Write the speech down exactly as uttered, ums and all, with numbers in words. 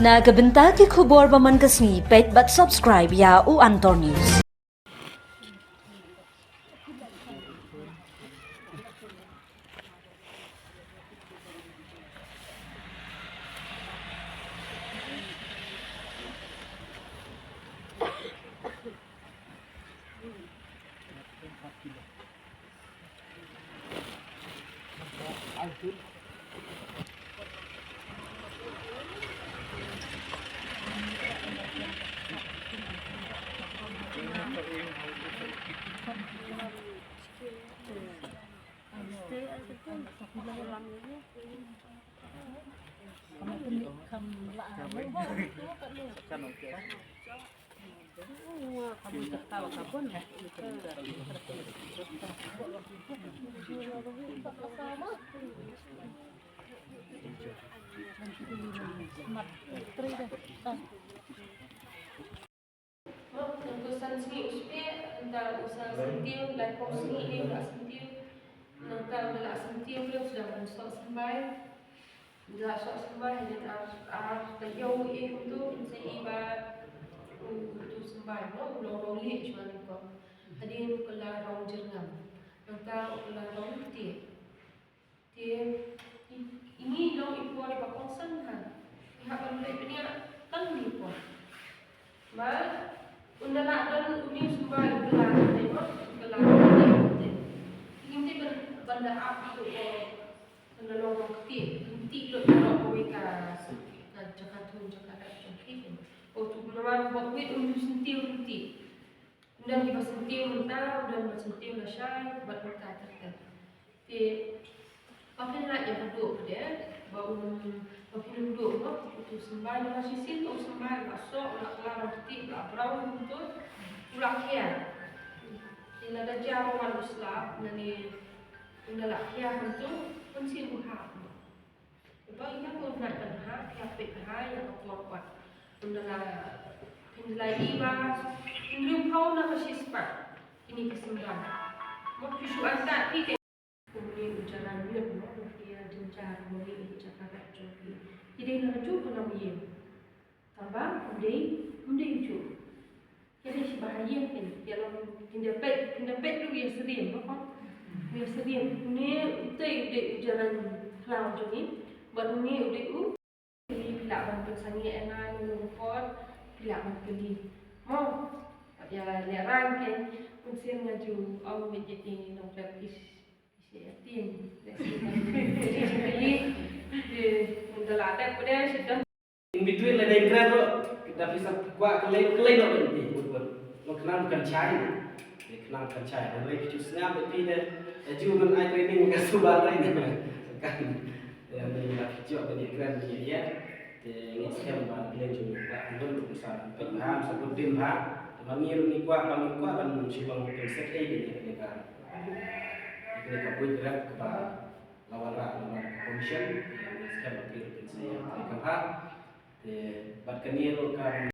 Na ka bynta ki khubor ba man ka sngi, peit bad subscribe ïa u Antor News. Nangta u san sngi u sngeh, nangta u san sngi u la syntiew, nangta u la syntiew, u la soh symbai. U la soh symbai, hadien ar, ar taïew ïa kumto, sa i ba u, uto u symbai, no, u long rong lieh shuwa nyngkong. Hadien u kylla rong jyrngam. Nangta u kylla rong ktieh. Te i, ine i long i por ba kongsan ha. I hap ban leit bniah tang ine i por. Ba un da lah don une u symbai u kylla te, ba u kylla te. Te ngim tip ban, ban da ap ïa u, ban da long rong ktieh, ktieh lut baroh kawei ka, ka jaka thung jaka dap jong ki. O tu namar ba wit un ju syntiew ktieh. Ynda kiba syntiew mynta, ynda kiba syntiew lashai, bad mynta ter ter. Te ba phin lait ïa ka duh de, ba un, ba phin ym duh noh, uto u symbai namar shisien u symbai u la soh, u la kylla rong ktieh, u la brown kumto, u la khia. Te lada jia ba wan u slap, lane ynda la khia kumto, un shu hap noh. Te ba ïa ka nat ban ha, ïa peit ha ïa ka por pat. Ynda la pynlait ïa ba hynriew phew na ka shispah. Kine ki symbai. Mo ki shu anta ki te. Kumne u jaran miet mo ki ïa jynjar mo ki ïa ki jaka ka jong ki. Ki dei na ka juh ka long ïing. Tang ba ym dei, ym dei u juh. Ki dei shi ba ha ïing kin, ki long kin da peit, kin da peit ruh ïa syriem, ba ko. Ïa syriem. Une utei u dei u jaran khlaw jong ngi. Bad une u dei u. Phi lah ban pynsangeh ïa nga ïa u por, phi lah ban kylli. Mo. Bad ïa lehraiñ ke, mynsiem nga ju ong beit ïa ki nongtrei ki. In between lada ïa kren ruh, da phi sa kwah kylli, kylli noh ban phi, mut ban. Long khnang kan shai. Ïa khnang kan shai. Hynrei phi ju sngap ïa phi ne, ïa ju ban ai training ka suba lai ne. Kan. Ïa ni la phi ju ban ïa kren ni ïa. Te ngi skhem ba kylli ju ba, ban ruh sa peit bha, sa bud dim bha. Te ma ngi ruh ngi kwah, ba ngi kwah ban shu long pynset ei ïa kane ka. Ïa kane ka buit rep kaba la wanrah namar ka commission, te ngi skhem ba ki ruh kin sa ïa trei kham bha. Te bad kane ruh ka